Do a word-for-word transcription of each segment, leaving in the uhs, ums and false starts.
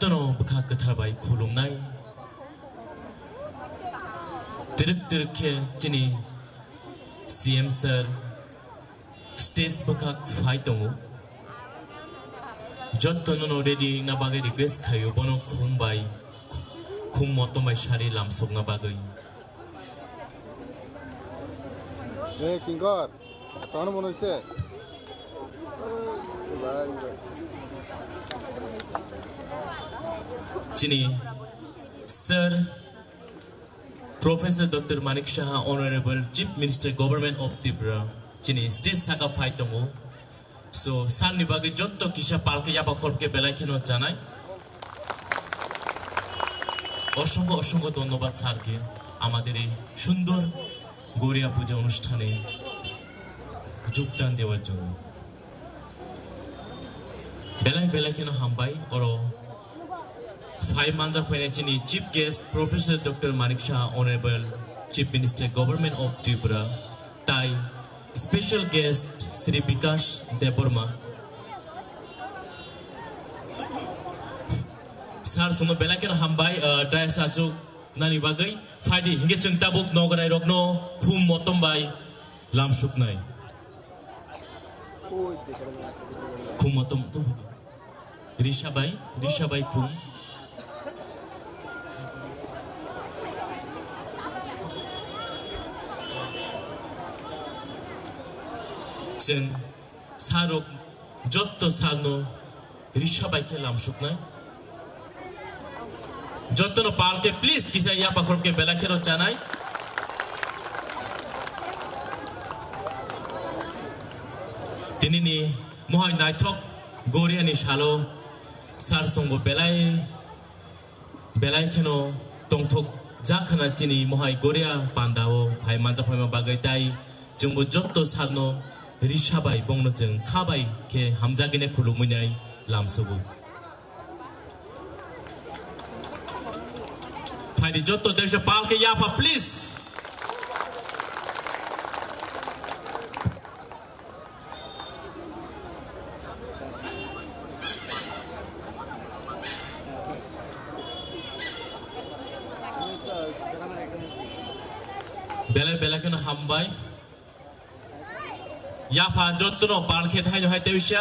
Tono bwkha kwthar bai khulumnai. Twrwk twrwk khe chini C M sir stage bwkhak phai tongo. Jotto nono ready wngna bagwi request khaio, bono khum bai, khum motom bai sari lamsokna bagwi. Hey, Kinkor, tono mano se. Chini sir Professor Doctor Manik Saha, Honorable Chief Minister, Government of Tripura, chini stage saka phai tongo. So, sir ni bagwi jotto kisa palke yaba khorke belai kheno chanai. অসংখ্য অসংখ্য ধন্যবাদ স্যারকে আমাদের এই সুন্দর গৌরিয়া পূজা অনুষ্ঠানে যোগদান দেওয়ার জন্য। Belai belai kheno hambai oro phai manjak phainai chini Chief Guest Professor Doctor Manik Saha, Honorable Chief Minister, Government of Tripura, tai special guest Shri Bikash Debbarma. Sir, sono belai kheno hambai, uh, dais achuk nani bagwi. Phaidi, hinkhe chwng tabuk nogorai rokno khum motom bai lamsuknai. Khum motom to. Risa bai, risa bai khum. Chwng sarok jotto salno risa bai khe lamsuknai. Jottono palke please kisa yapakhorke belai kheno chanai. Tinini mohai naithok Goriani salo sir songbo belai belai kheno tongthok jak khna chini mohai Goria pandao phai manjak phaima bagwi tai chwngbo jotto sarno risa bai bongno chwng kha bai khe hamjagwini khulumwi nai lamsugo. Phaidi jotto deksa palke yapha please. Belai belai kheno hambai. Yapha jottono pal khe thaino hai tewisa.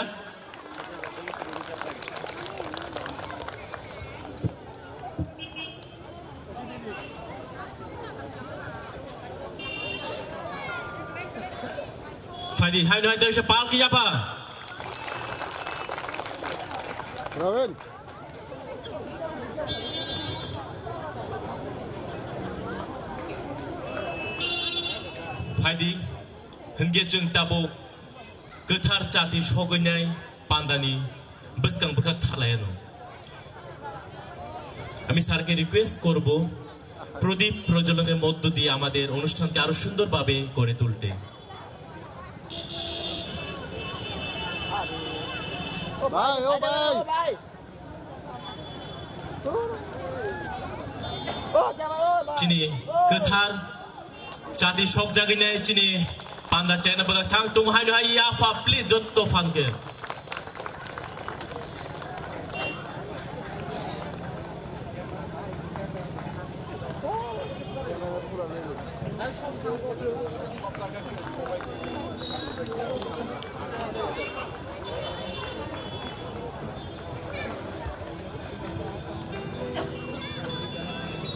Phaidi, haino hai tei se pal kiya pha. Robin. Phaidi, hingke chwng tabuk kwthar chati sogwinai pandani bwskang bwkhak thalaiano. আমি স্যারকে রিকোয়েস্ট করব প্রদীপ প্রজ্বলনের মধ্য দিয়ে আমাদের অনুষ্ঠানকে আরো সুন্দরভাবে গড়ে তুলতে। ভাই, ও ভাই। Chini kwthar chati sokjagwinai chini panda chayna bwkhak thang tung haino hai yapha please jotto phan khe.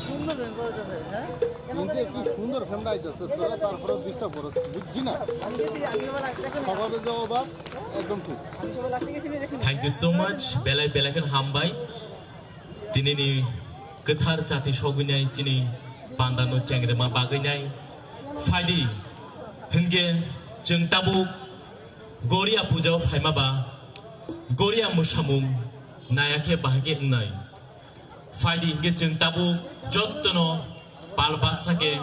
সুন্দর ব্যাপার আছে, হ্যাঁ? কিন্তু একটু সুন্দর ফ্রেমটা আইতেছে, তোরা তারপরে ডিস্টার্ব করো, বুঝছি না। সভাবে যাও বা একদম ঠিক। Thank you so much. Belai belai kheno hambai. Tinini kwthar chati sogwinai chini pandano chengrema bagwinai. Phaidi hingke chwng tabuk Goria puja o phaima ba Goria mwsamung naya khe bahai khe wngnai. Phaidi hingke chwng tabuk jottono pal baksa khe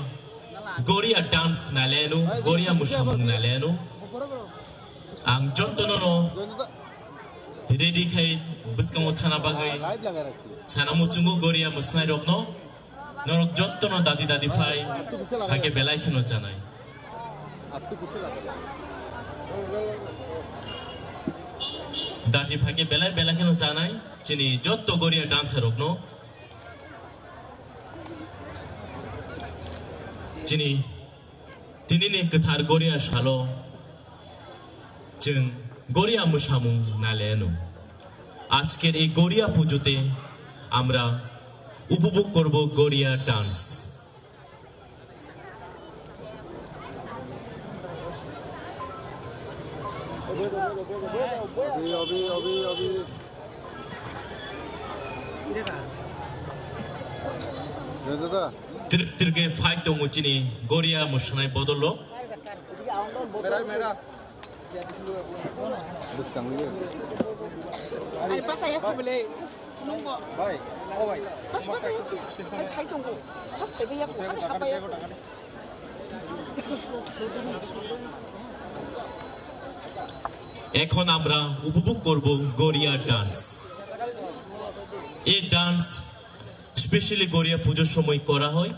Goria dance naileno, Goria mwsamung naileno. Ang jottono no ready khai bwskango thana bagwi sana muchungo Goria mwsnai rokno. Norok jottono dadi dadi phai, phai khe belai kheno chanai. Dadi phai khe belai belai kheno chanai. Chini jotto Goria dancer rokno chini tinini kwthar Goria salo chwng Goria mwsamung naleno. আজকের এই গরিয়া পুজোতে আমরা উপভোগ করব গরিয়া ডান্স। अभी, अभी, अभी, अभी। दे, दे, दे। Trik trik khe fight tongo chini Goria mwswnai bodolo. मेरा, मेरा। Bwskang liya. Ani bwsa ya kho bwle. Nungo. Bai, o bai. Bas, bas, ya kho. Bas, hai tongo. Bas, phaibai ya kho. Bas, habai ya kho. এখন আমরা উপভোগ করব গরিয়া ডান্স। এই dance specially Garia পুজোর সময় করা হয়।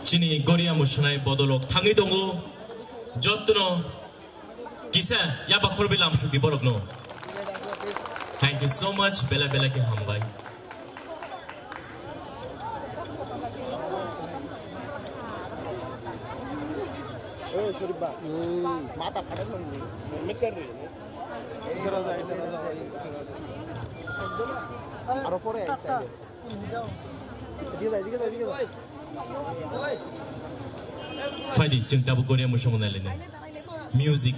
Chini Goria mwswnai bodolok thangwi tongo. Jotno kisa yaba khorbi lamsukdi borokno. Thank you so much. Bela bela khe hambai. Phaidi, chwng tabuk Goria mwsamung nailainai. Music.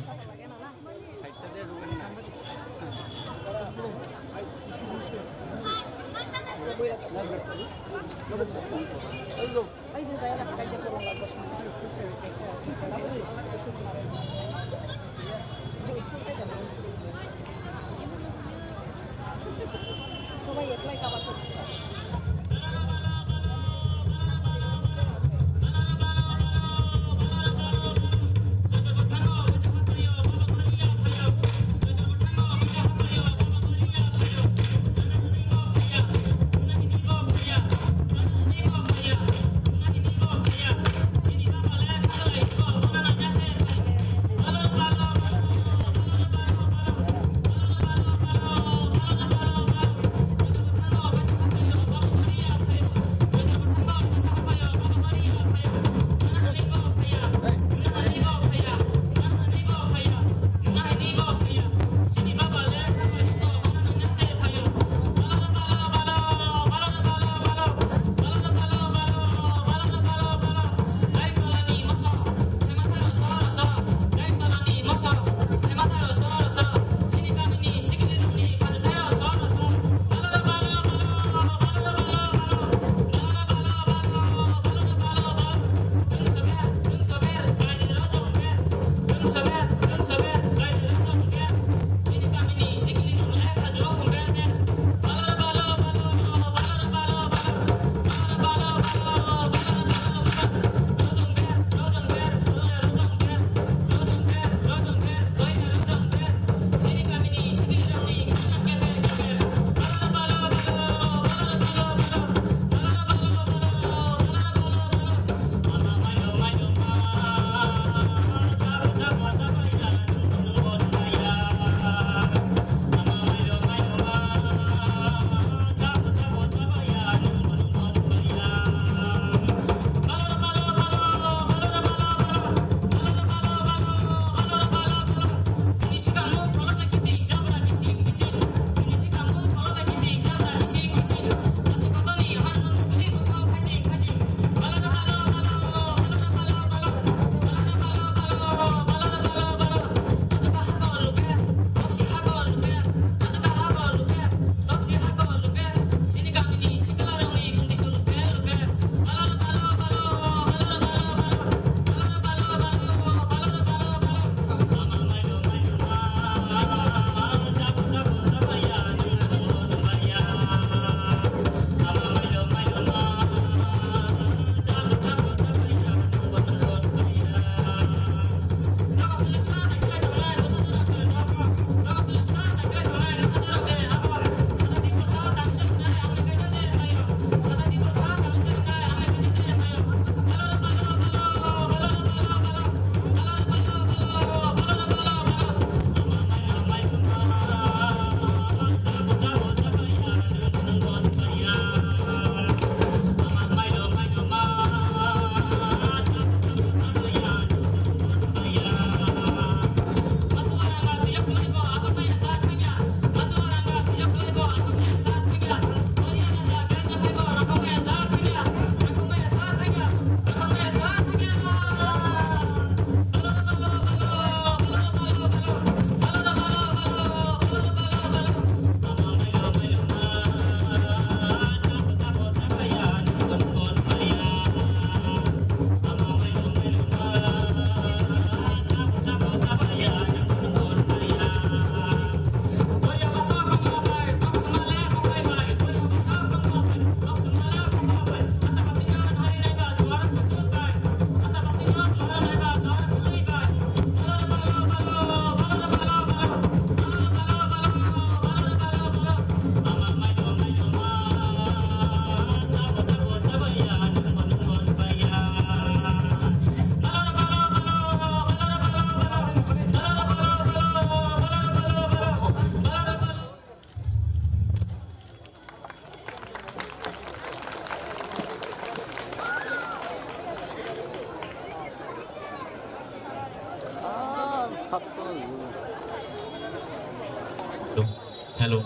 Hello.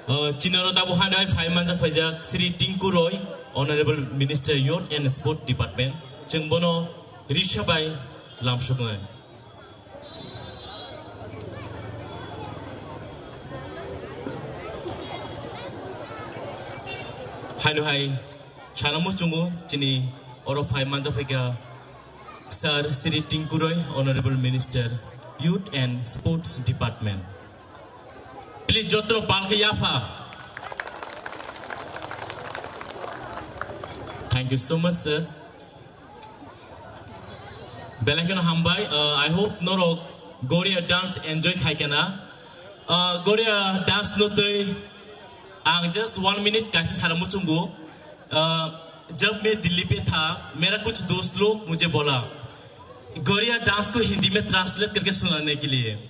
Uh, chini oro tabuk hanai phai manjak phaijak Sri Tinku Roy, Honorable Minister Youth and Sport Department. Chwng bono risa bai lamsuknai. Haino hai sana muchungo chini oro phai manjak phaikha Sir Sri Tinku Roy, Honorable Minister, Youth and Sports Department. Please, jotro palkhe yapha. Thank you so much, sir. Belai kheno hambai. Uh, I hope norok Goria dance enjoy khai kena. Uh, Goria dance no twi ang just one minute kaisa sana muchungo. Uh, जब मैं दिल्ली पे था, मेरा कुछ दोस्त लोग मुझे बोला, गोरिया डांस को हिंदी में ट्रांसलेट करके सुनाने के लिए।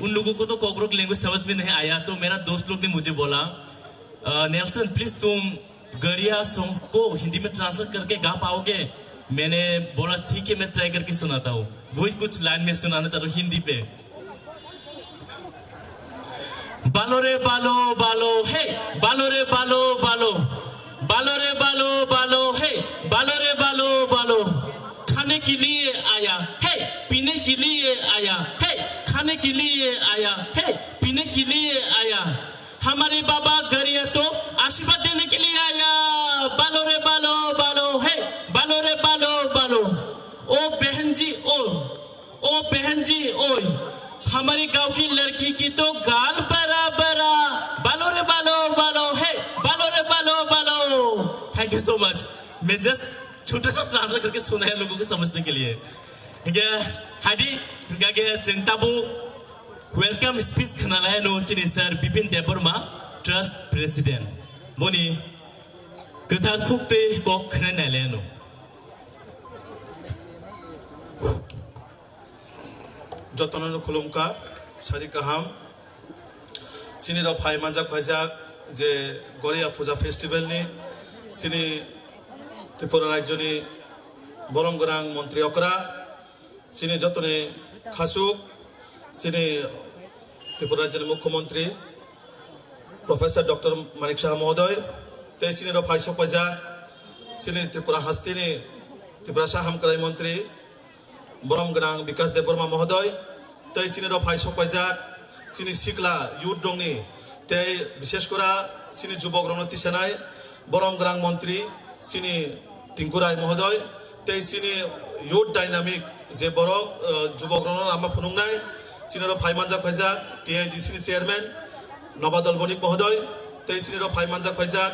उन लोगों को तो कोकरोक लैंग्वेज समझ में नहीं आया, तो मेरा दोस्त लोग ने मुझे बोला, "अ, नेल्सन, प्लीज तुम गोरिया सॉन्ग को हिंदी में ट्रांसलेट करके गा पाओगे?" मैंने बोला, "ठीक है, मैं ट्राई करके सुनाता हूँ।" वही कुछ लाइन में सुनाना चाह रहा हूँ हिंदी पे। बालो रे बालो, बालो, हे, बालो रे बालो, बालो, बालो रे बालो, बालो, हे, बालो रे बालो, बालो, खाने के लिए आया, हे, पीने के लिए आया, हे, खाने के लिए आया, हे, पीने के लिए आया। हमारे बाबा गरिया तो आशीर्वाद देने के लिए आया। बालो रे बालो, बालो, हे, बालो रे बालो, बालो। ओ बहन जी, ओ, ओ बहन जी, ओए, हमारी गांव की लड़की की तो गाल बड़ा बड़ा। बालो रे बालो, बालो, हे, बालो रे बालो, बालो। Thank you so much. मैं just छोटा सा ट्रांसलेट करके सुनाया लोगों को समझने के लिए। ठीक है, हादी, इनका के चिंता बो welcome speech khna lai no chini sir Bipin Debbarma, Trust President. Boni kwthar khukte kok khna nai lai no. Jotono khulumkha, sari kaham. Chini rok phai manjak phaijak je Goria Puja Festival ni chini Tripura Rajyo ni borom gwnang montri okra, chini jotoni khasuk, chini Tripura Rajyo ni Mukhyamantri Professor Doctor Manik Saha Mohodoy, tei chini rok phai sok phaijak chini Tripura hasteni Tiprasa Hamkrai Montri, borom gwnang Bikas Debbarma Mohodoy, tei chini rok phai sok phaijak chini sikla youth rokni, tei bishesh kora chini jubok rokno tisanai borom gwnang montri chini Tinku Rai Mohodoy, tei chini youth dynamic je borok, eh, jubok rokno lama phunuknai, chini rok phai manjak phaijak T I D C ni chairman Nobadol Bonik Mohodoy, tei chini rok phai manjak phaijak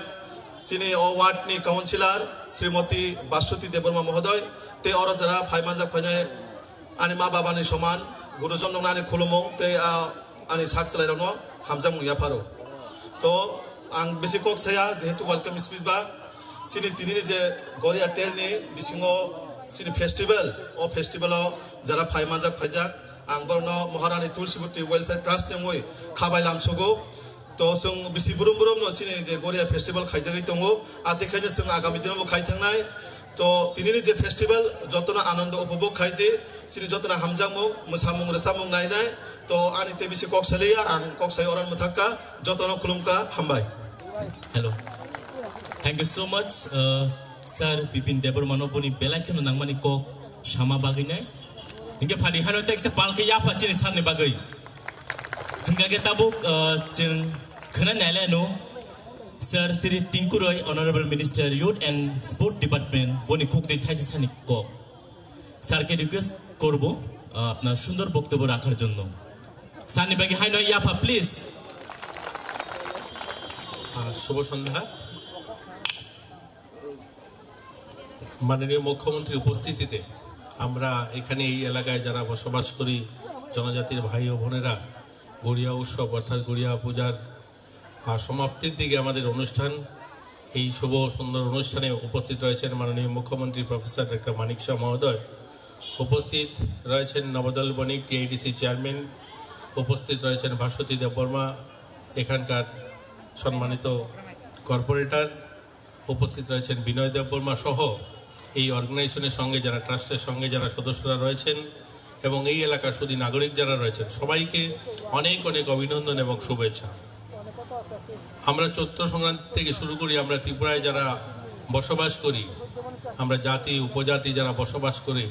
chini o ward ni councillor Srimoti Basuti Debbarma Mohodoy, tei oro jara phai manjak phainai ani ma babani soman gurujon rokno ani khulumung tei, ah, ani sak chwlairokno hamjakmung yapharo. To ang bisi kok saya, jehetu welcome speech ba, chini tinini je Goria Tel ni bisingo chini festival, o festival o jara phai manjak phaijak, ang borokno Maharani Tulsi Bhutti Welfare Trust ni wngwi khabai lamsugo. To chwng bisi brum brum no chini je Goria festival khaijagwi tongo, atwi khaino chwng agami dino bo khai thangnai. To tinini je festival jotono anondo upobhog khai di, chini jotono hamjakmung, mwsamung rwchapmung nainai. To ani tei bisi kok saliya, ang kok sai oran mwthakka, jotono khulumkha, hambai. Hello. Thank you so much, uh, Sir Bipin Debbarma no boni belai kheno nangmani kok sama bagwi nai. Hingke phadi hano text palke yapha chini sir ni bagwi. Hingke tabuk, uh, chwng khna nai le no. Sir Sri Tinku Roy, Honorable Minister, Youth and Sport Department, boni khukti thaisa thani kok. স্যারকে রিকোয়েস্ট করব, আহ, আপনার সুন্দর বক্তব্য রাখার জন্য। স্যারনি বাকি হাই নয় ইয়াফা, প্লিজ। আহ, শুভ সন্ধ্যা। মাননীয় মুখ্যমন্ত্রীর উপস্থিতিতে আমরা এখানে এই এলাকায় যারা বসবাস করি, জনজাতির ভাই ও বোনেরা, গড়িয়া উৎসব অর্থাৎ গড়িয়া পূজার আহ, সমাপ্তির দিকে আমাদের অনুষ্ঠান। এই শুভ সুন্দর অনুষ্ঠানে উপস্থিত রয়েছেন মাননীয় মুখ্যমন্ত্রী প্রফেসর ডক্টর মানিক শাহ মহোদয়, উপস্থিত রয়েছেন নবদল বণিক টিআইডিসি চেয়ারম্যান, উপস্থিত রয়েছেন ভাস্বতী দেববর্মা, এখানকার সম্মানিত কর্পোরেটর, উপস্থিত রয়েছেন বিনয় দেববর্মা সহ এই অর্গানাইজেশনের সঙ্গে যারা, ট্রাস্টের সঙ্গে যারা সদস্যরা রয়েছেন, এবং এই এলাকার সুধী নাগরিক যারা রয়েছেন, সবাইকে অনেক অনেক অভিনন্দন এবং শুভেচ্ছা। আমরা চৈত্র সংক্রান্তি থেকে শুরু করি, আমরা ত্রিপুরায় যারা বসবাস করি, আমরা জাতি উপজাতি যারা বসবাস করি,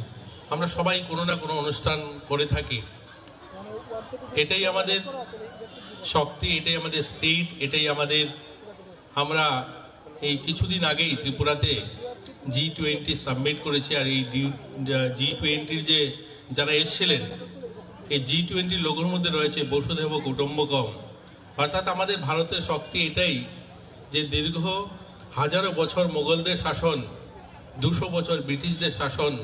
আমরা সবাই কোনো না কোনো অনুষ্ঠান করে থাকি। এটাই আমাদের শক্তি, এটাই আমাদের স্পিরিট, এটাই আমাদের, আমরা এই কিছুদিন আগেই ত্রিপুরাতে জি টোয়েন্টি সামিট করেছি। আর এই জি টোয়েন্টির যে যারা এসেছিলেন, এই জি টোয়েন্টির লোগোর মধ্যে রয়েছে বসুধৈব কুটুম্বকম। অর্থাৎ আমাদের ভারতের শক্তি এটাই যে দীর্ঘ হাজারো বছর মোগলদের শাসন, দুশো বছর ব্রিটিশদের শাসন,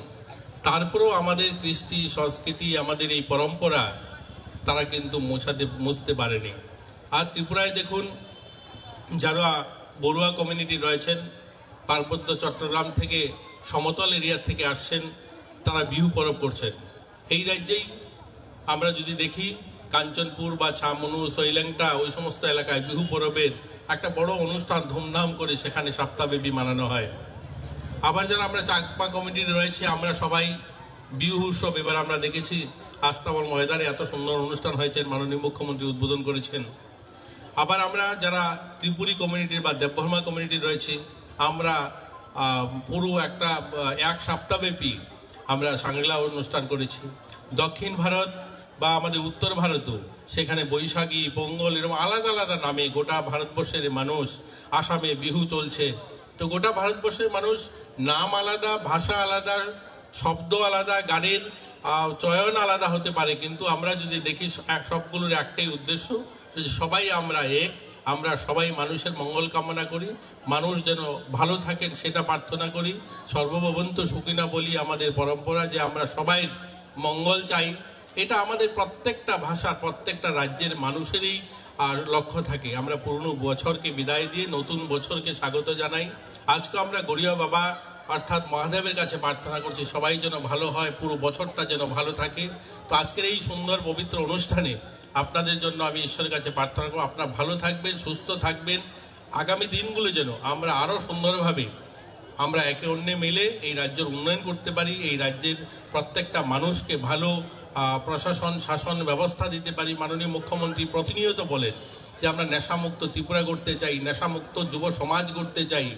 তারপরেও আমাদের কৃষ্টি সংস্কৃতি, আমাদের এই পরম্পরা তারা কিন্তু মোছাতে, মুছতে পারেনি। আর ত্রিপুরায় দেখুন, যারা বড়ুয়া কমিউনিটি রয়েছেন, পার্বত্য চট্টগ্রাম থেকে, সমতল এরিয়া থেকে আসছেন, তারা বিহু পরব করছেন। এই রাজ্যেই আমরা যদি দেখি, কাঞ্চনপুর বা ছামনু, সৈলেংটা, ওই সমস্ত এলাকায় বিহু পরবের একটা বড় অনুষ্ঠান ধুমধাম করে সেখানে সপ্তাহব্যাপী মানানো হয়। আবার যারা আমরা চাকমা কমিউনিটি রয়েছে, আমরা সবাই বিহু উৎসব, এবার আমরা দেখেছি আস্তাবল ময়দানে এত সুন্দর অনুষ্ঠান হয়েছে, মাননীয় মুখ্যমন্ত্রী উদ্বোধন করেছেন। আবার আমরা যারা ত্রিপুরী কমিউনিটির বা দেববর্মা কমিউনিটির রয়েছি, আমরা, আহ, পুরো একটা, আহ, এক সপ্তাহব্যাপী আমরা সাংগ্রিলা অনুষ্ঠান করেছি। দক্ষিণ ভারত বা আমাদের উত্তর ভারতও, সেখানে বৈশাখী, পোঙ্গল, এরকম আলাদা আলাদা নামে গোটা ভারতবর্ষের মানুষ, আসামে বিহু চলছে। তো গোটা ভারতবর্ষের মানুষ, নাম আলাদা, ভাষা আলাদা, শব্দ আলাদা, গানের, আহ, চয়ন আলাদা হতে পারে, কিন্তু আমরা যদি দেখি স-, এক, সবগুলোর একটাই উদ্দেশ্য, যে সবাই আমরা এক, আমরা সবাই মানুষের মঙ্গল কামনা করি, মানুষ যেন ভালো থাকেন সেটা প্রার্থনা করি। সর্বভবন্ত সুখিনা বলি আমাদের পরম্পরা, যে আমরা সবাই মঙ্গল চাই। এটা আমাদের প্রত্যেকটা ভাষা, প্রত্যেকটা রাজ্যের মানুষেরই, আহ, লক্ষ্য থাকে। আমরা পুরনো বছরকে বিদায় দিয়ে নতুন বছরকে স্বাগত জানাই। আজকে আমরা গড়িয়া বাবা অর্থাৎ মহাদেবের কাছে প্রার্থনা করছি, সবাই যেন ভালো হয়, পুরো বছরটা যেন ভালো থাকে। তো আজকের এই সুন্দর পবিত্র অনুষ্ঠানে আপনাদের জন্য আমি ঈশ্বরের কাছে প্রার্থনা করব, আপনারা ভালো থাকবেন, সুস্থ থাকবেন। আগামী দিনগুলো যেন আমরা আরও সুন্দরভাবে আমরা একে অন্যে মিলে এই রাজ্যের উন্নয়ন করতে পারি, এই রাজ্যের প্রত্যেকটা মানুষকে ভালো, আহ, প্রশাসন, শাসন ব্যবস্থা দিতে পারি। মাননীয় মুখ্যমন্ত্রী প্রতিনিয়ত বলেন যে আমরা নেশামুক্ত ত্রিপুরা গড়তে চাই, নেশামুক্ত যুব সমাজ গড়তে চাই।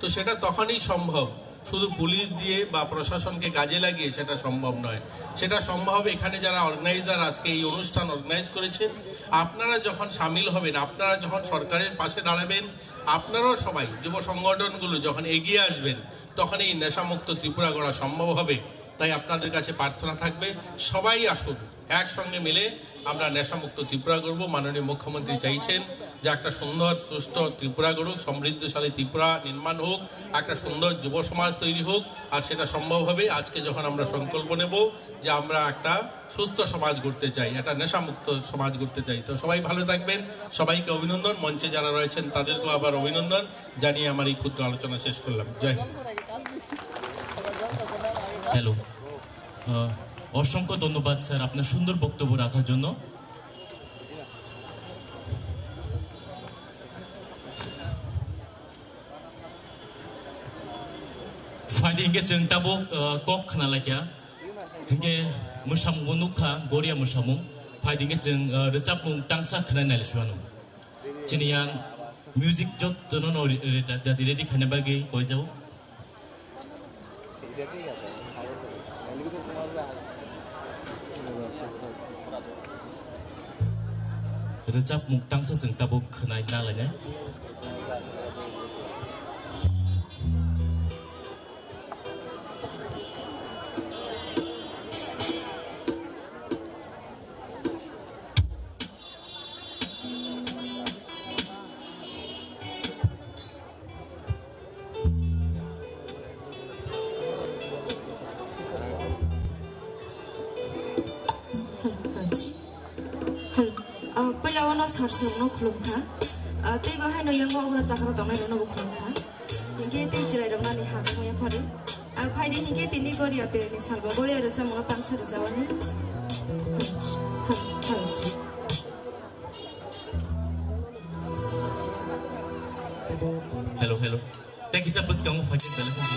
তো সেটা তখনই সম্ভব, শুধু পুলিশ দিয়ে বা প্রশাসনকে কাজে লাগিয়ে সেটা সম্ভব নয়। সেটা সম্ভব এখানে যারা অর্গানাইজার আজকে এই অনুষ্ঠান অর্গানাইজ করেছেন, আপনারা যখন সামিল হবেন, আপনারা যখন সরকারের পাশে দাঁড়াবেন, আপনারাও সবাই যুব সংগঠনগুলো যখন এগিয়ে আসবেন, তখন এই নেশামুক্ত ত্রিপুরা গড়া সম্ভব হবে। তাই আপনাদের কাছে প্রার্থনা থাকবে, সবাই আসুন, একসঙ্গে মিলে আমরা নেশামুক্ত ত্রিপুরা গড়ব। মাননীয় মুখ্যমন্ত্রী চাইছেন যে একটা সুন্দর সুষ্ঠু ত্রিপুরা গড়ুক, সমৃদ্ধশালী ত্রিপুরা নির্মাণ হোক, একটা সুন্দর যুব সমাজ তৈরি হোক। আর সেটা সম্ভব হবে আজকে যখন আমরা সংকল্প নেব যে আমরা একটা সুস্থ সমাজ গড়তে চাই, একটা নেশামুক্ত সমাজ গড়তে চাই। তো সবাই ভালো থাকবেন, সবাইকে অভিনন্দন। মঞ্চে যারা রয়েছেন তাদেরকেও আবার অভিনন্দন জানিয়ে আমার এই ক্ষুদ্র আলোচনা শেষ করলাম। জয় হিন্দ। হ্যালো। আহ, অসংখ্য ধন্যবাদ স্যার, আপনার সুন্দর বক্তব্য রাখার জন্য। Phaidi hinkhe chwng tabuk, uh, kok khna laikha. Hinkhe mwsamungbo nukha, goria mwsamung. Phaidi hinkhe chwng, uh, rwchapmung tangsa khna nai suano. Chini yang music jottono no re-, re-, da-, da-, ready khaina bagwi koijao. Rwchapmung tangsa chwng tabuk khwnai nalainai. Hello. Ah, puila wano sir sir no khulum kha. Ah, tei bo haino yango ogra chakra tongnai rok no bo khulum kha. Hinkhe tei chwrai rok nani ha chwng ya phari. Ah, phaidi hinkhe tini goria tei ni salba goria rwchapmung no tangsa rwchapmani. Hello, hello. Tei kisa bwskango phaikhe belai khe.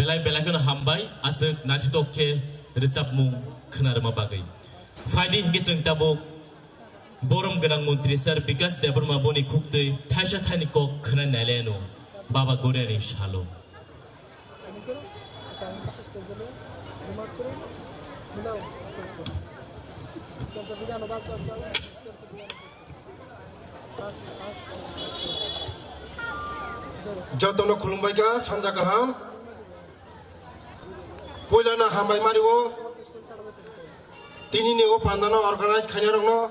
Belai belai kheno hambai, aswk naithotok khe rwchapmung khwnarwma bagwi. Phaidi hinkhe chwng tabuk borom gwnang montri sir Bikash Debbarma boni khuktwi thaisa thaini kok khwnai nailaino Baba Goriani salo. Jotono khulumbai kha, sanja kaham. Puilano hambai mario, tinini o pandano organize khainai rokno.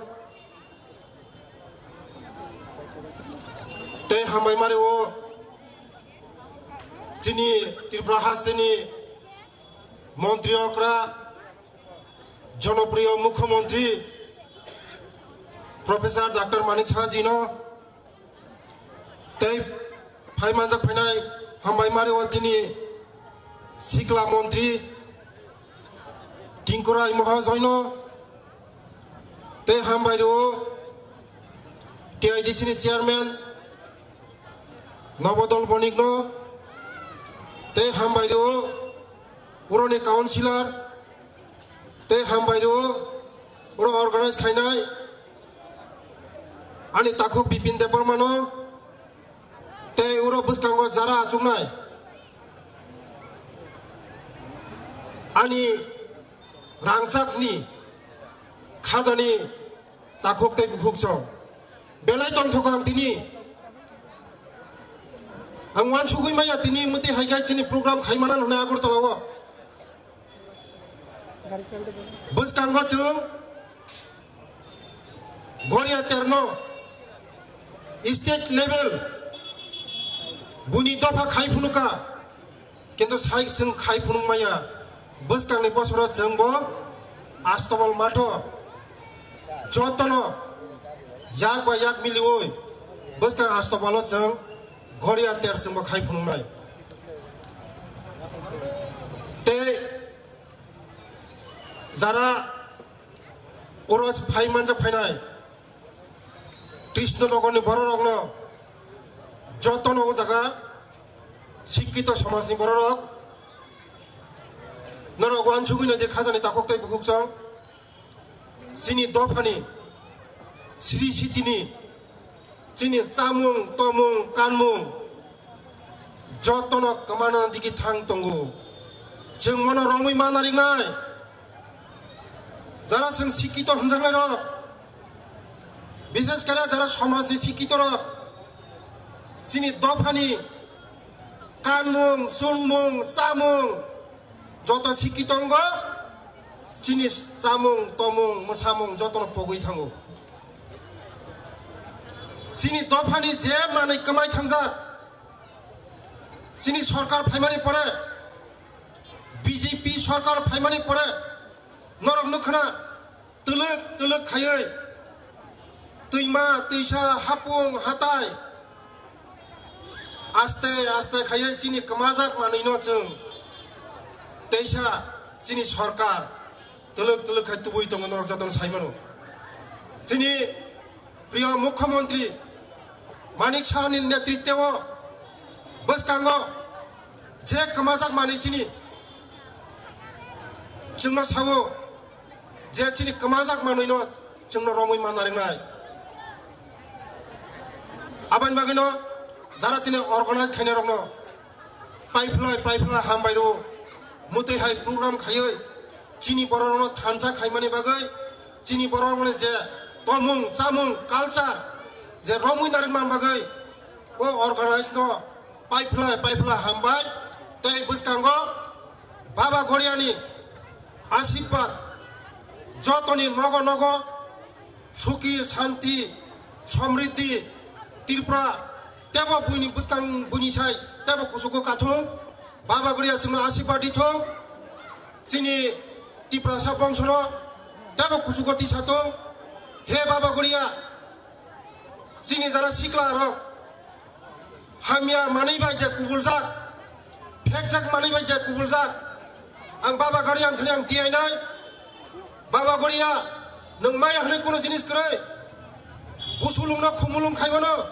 Tei hambai mario, chini Tripura hasteni montri okra, jonopriyo mukhyamantri Professor Doctor Manik Saha jino, tei phai manjak phainai hambai mario chini sikla montri Tingkurai Mohajoino, tei hambai rio T I D C ni chairman Nobodol Bonikno, tei hambai rio uroni councillor, tei hambai rio uro organize khainai ani takhuk Bipin Debbarmano, tei uro bwskango jara achuknai ani rangchakni khajani takhuk tei bukhuk song. Belai tongthok ang tini. Ang uansugwi maya tini mwtwi hai khe chini program khaimana hwnwi Agartala o. Bwskango chwng Goria terno state level buni dopha khai phunukha. Kintu sai chwng khai phunuk maya, bwskangni bosoro chwng bo Astobal matho jotono yak ba yak miliwi bwskang Astobalo chwng Goria ter chwng bo khai phunuknai. Tei jara oro phai manjak phainai Krishnanagarni bororokno jotono o jaga sikkito somajni bororok norok uansugwino je khajani takhuk tei bukhuk song chini dophani sri sitini chini chamung tomung kanmung jotono kwmana digi thang tongo. Chwng mono romwi mana ringnai. Jara chwng sikkito hwnjaknai rok, bishes kare jara somajni sikkito rok, chini dophani kanmung, chwngmung, chamung, joto sikki tongo, chini chamung, tomung, mwsamung jotono pogwi thango. Chini dophani je manwi kwmai thangjak, chini sorkar phaimani pore, B J P sorkar phaimani pore, norok nukha na, twlwk twlwk khaiwi twima twisa hapung hatai aste aste khaiwi chini kwmajak manwino chwng teisa chini sorkar twlwk twlwk khai tubui tongo norok jotono saimano. Chini priyo mukhyamantri Manik Sahani netritwo bwskango je kwmajak manwi chini chwngno sao je chini kwmajak manwino chwngno romwi manna ringnai. Aboni bagwino jara tini organize khainai rokno paiphlai paiphlai hambai rw, mwtwi hai program khaiwi chini bororokno thansa khaimani bagwi, chini bororokni je tomung chamung culture je romwi narwkman bagwi o organize no paiphlai paiphlai hambai. Tei bwskango Baba Goriani asirwad jotoni nogo nogo suki, santi, somriddhi, Tripura tebo buini bwskang buini sai tebo kuchugo kathung. Baba Goria chwngno asirwad di thung. Chini Tiprasa bongsono tebo kuchugo tisa thung. He Baba Goria, chini jara sikla rok hamya manwi bai je kubuljak, phekjak manwi bai je kubuljak, ang Baba Goria ang thani ang tiyainai. Baba Goria, nwng maya hwnwi kuno jinis kwrwi. Busulungno khumulung khaimano,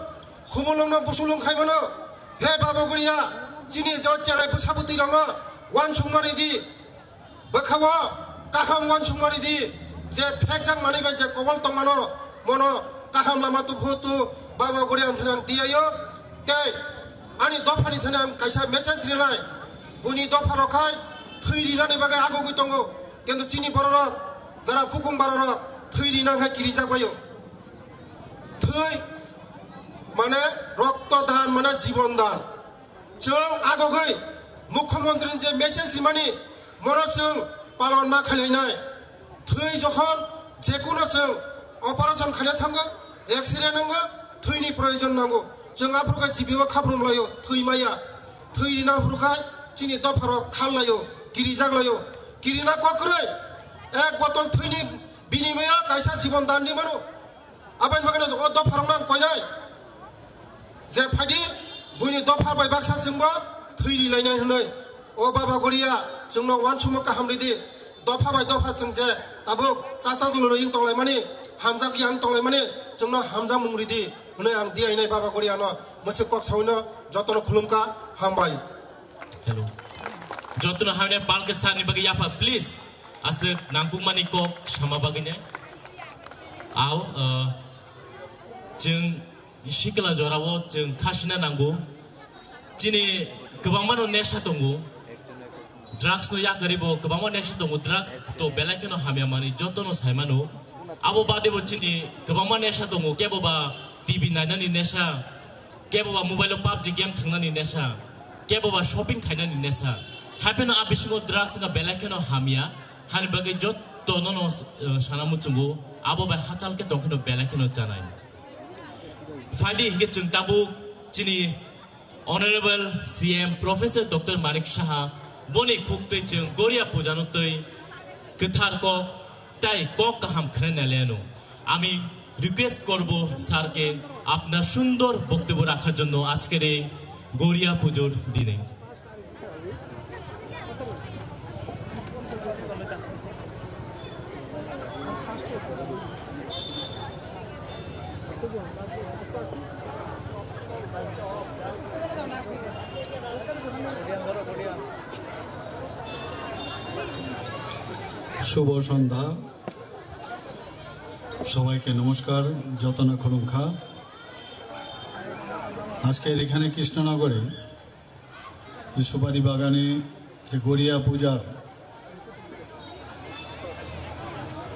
khumulungno busulung khaimano. He Baba Goria, chini jo cherai bwsa bwtwi rokno Uansukmani di, bwkhao kaham uansukmani di, je phekjak manwi bai je kobol tongmano, mono kaham lama tubhu tu Baba Goriya thani ang tiyaio, tei ani dophani thani ang kaisa message rinai, buini dopha rok khai thwi rinani bagwi agogwi tongo, kintu chini bororok jara bukung barorok thwi rina khai kirijak baio. Thwi mane rokto dan mane jibon dan. Chwng agogwi Mukhyamantri ni je message rimani, mono chwng palon ma khlainai. Thwi jokhon jekuno chwng operation khaina thango, X-ray nango, thwini proyojon nango. Chwng aphuru khe G B o khabrum laio, thwi maya. Thwi rina phuru khai chini dopharok khal laio, kirijak laio. Kirina kokrwi ek botol thwini binimoyo kaisa jibon dan rimano. Aboni bagwino o dopharokno ang koinai je phaidi buini dopha bai baksa chwngbo thwi rilainai hwnwi. O Baba Goriya, chwngno uansukma kaham ridi. Dopha bai dopha chwng je tabuk chacha lwrwi wng tonglaimani, hamjak yang tonglaimani, chwngno hamjakmung ridi hwnwi ang diyainai Baba Goriyano mwswk kok sawino jotono khulumkha, hambai. Hello. Jotono hamya palke sani bagwi yapha, please. Aswk nangkukmani kok sama bagwi ne. Ao, uh, chwng sikla jorao chwng khasina nango. Chini kwbangmano nesha tongo. Drugs no yakarwi bo kwbangma nesha tongo. Drugs to belai kheno hamya manwi jotono saimano. Abo bade bo chini kwbangma nesha tongo. Kebo ba T V nainani nesha, kebo ba mobile o PUBG game thwngnani nesha, kebo ba shopping khainani nesha. Hapheno a bisingo drugs wngkha belai kheno hamya. Hani bagwi jotono no, eh, sana muchungo, abo bai hachal khe tongkheno belai kheno chanai. Phaidi hinkhe chwng tabuk chini Honorable C M Professor Doctor Manik Saha boni khuktwi chwng Goria Puja no twi kwthar kok tai kok kaham khwnai naliano. Ami request korbo sir ke apnar sundor boktobyo rakhar jonno ajker ei Goria Pujor dine. শুভ সন্ধ্যা, সবাইকে নমস্কার, যতনা খুলুমখা। আজকের এখানে কৃষ্ণনগরে যে সুপারি বাগানে যে গড়িয়া পূজার